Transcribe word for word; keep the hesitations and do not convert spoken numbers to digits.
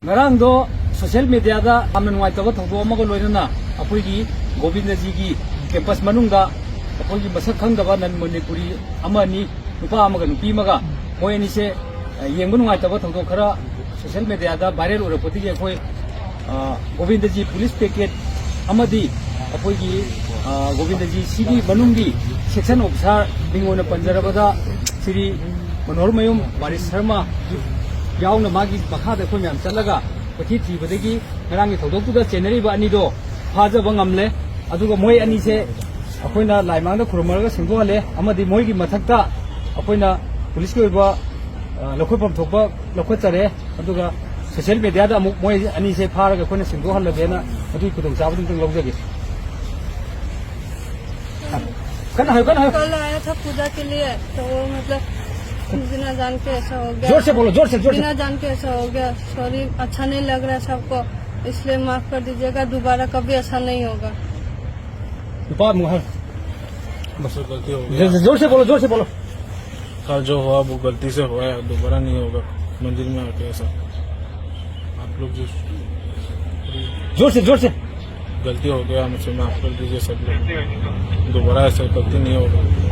ꯉꯔꯥꯡꯗꯣ ꯁꯣꯁꯤꯌꯦꯜ ꯃꯦꯗꯤꯌꯥꯗ ꯌꯥꯝꯅ ꯅꯨꯡꯉꯥꯏꯇꯕ ꯊꯧꯗꯣꯛ ꯑꯃꯒ ꯂꯣꯏꯅꯅ ꯑꯩꯈꯣꯏꯒꯤ ꯒꯣꯕꯤꯟꯗꯖꯤꯒꯤ ꯀꯦꯝꯄꯁ ꯃꯅꯨꯡꯗ ꯑꯩꯈꯣꯏꯒꯤ ꯃꯁꯛ ꯈꯪꯗꯕ ꯅꯟ ꯃꯅꯤꯄꯨꯔꯤ ꯑꯃ ꯑꯅꯤ, ꯅꯨꯄꯥ ꯑꯃꯒ ꯅꯨꯄꯤ ꯑꯃꯒ, ꯃꯣꯏ ꯑꯅꯤꯁꯦ, ꯑ, ꯌꯦꯡꯕ ꯅꯨꯡꯉꯥꯏꯇꯕ ꯊꯧꯗꯣꯛ ꯈꯔ ꯁꯣꯁꯤꯌꯦꯜ ꯃꯦꯗꯤꯌꯥꯗ ꯚꯥꯏꯔꯦꯜ ꯑꯣꯏꯔꯛꯄꯗꯒꯤ ꯑꯩꯈꯣꯏ, ꯑ, ꯒꯣꯕꯤꯟꯗꯖꯤ ꯄꯨꯂꯤꯁ ꯄꯦꯀꯦꯠ ꯑꯃꯗꯤ ꯑꯩꯈꯣꯏꯒꯤ, ꯑ, ꯒꯣꯕꯤꯟꯗꯖꯤ ꯁꯤꯒꯤ ꯃꯅꯨꯡꯒꯤ ꯁꯦꯛꯁꯟ ꯑꯣꯐꯤꯁꯥꯔ ꯃꯤꯡ ꯑꯣꯏꯅ ꯄꯟꯖꯔꯕꯗ ꯁ꯭ꯔꯤ ꯃꯅꯣꯍꯔꯃꯌꯨꯝ ꯋꯥꯔꯤꯁ ꯁꯔꯃ ꯌꯥꯎꯅ ꯃꯥꯒꯤ ꯃꯈꯥꯗ ꯑꯩꯈꯣꯏ ꯃꯌꯥꯝ ꯆꯠꯂꯒ ꯀꯣꯏꯊꯤ ꯊꯤꯕꯗꯒꯤ ꯉꯔꯥꯡꯒꯤ ꯊꯧꯗꯣꯛꯇꯨꯗ ꯆꯦꯟꯅꯔꯤꯕ ꯑꯅꯤꯗꯣ ꯐꯥꯖꯕ ꯉꯝꯂꯦ꯫ ꯑꯗꯨꯒ ꯃꯣꯏ ꯑꯅꯤꯁꯦ ꯑꯩꯈꯣꯏꯅ ꯂꯥꯏꯃꯥꯡꯗ ꯈꯨꯔꯨꯝꯃꯔꯒ ꯁꯦꯡꯗꯣꯛꯍꯜꯂꯦ ꯑꯃꯗꯤ ꯃꯣꯏꯒꯤ ꯃꯊꯛꯇ ꯑꯩꯈꯣꯏꯅ ꯄꯨꯂꯤꯁꯀꯤ ꯑꯣꯏꯕ, ꯑ, ꯂꯧꯈꯠꯐꯝ ꯊꯣꯛꯄ ꯂꯧꯈꯠꯆꯔꯦ꯫ ꯑꯗꯨꯒ ꯁꯣꯁꯤꯌꯦꯜ ꯃꯦꯗꯤꯌꯥꯗ ꯑꯃꯨꯛ ꯃꯣꯏ ꯑꯅꯤꯁꯦ ꯐꯥꯔꯒ ꯑꯩꯈꯣꯏꯅ ꯁꯦꯡꯗꯣꯛꯍꯜꯂꯒꯦꯅ ꯑꯗꯨꯒꯤ ꯈꯨꯗꯣꯡꯆꯥꯕꯗꯨ ꯑꯝꯇꯪ ꯂꯧꯖꯒꯦ꯫ ꯀꯟꯅ ꯍꯥꯏꯌꯨ, ꯀꯟꯅ ꯍꯥꯏꯌꯨ꯫ कल आया था पूजा के लिए, तो वो मतलब बिना जान के ऐसा हो गया। जोर से बोलो, जोर से, जोर से। बिना जान के ऐसा हो गया। सॉरी, अच्छा नहीं लग रहा है सबको, इसलिए माफ कर दीजिएगा, दोबारा कभी ऐसा नहीं होगा। ऊपर मुंह है। बस, गलती हो गया। जोर से, जोर से बोलो, जोर से बोलो। कल जो हुआ वो गलती से हुआ है, दोबारा नहीं होगा मंदिर में आके ऐसा। आप लोग जो जोर से, जोर से। गलती हो गया, मुझसे माफ कर दीजिए सब लोग, दोबारा ऐसा गलती नहीं होगा।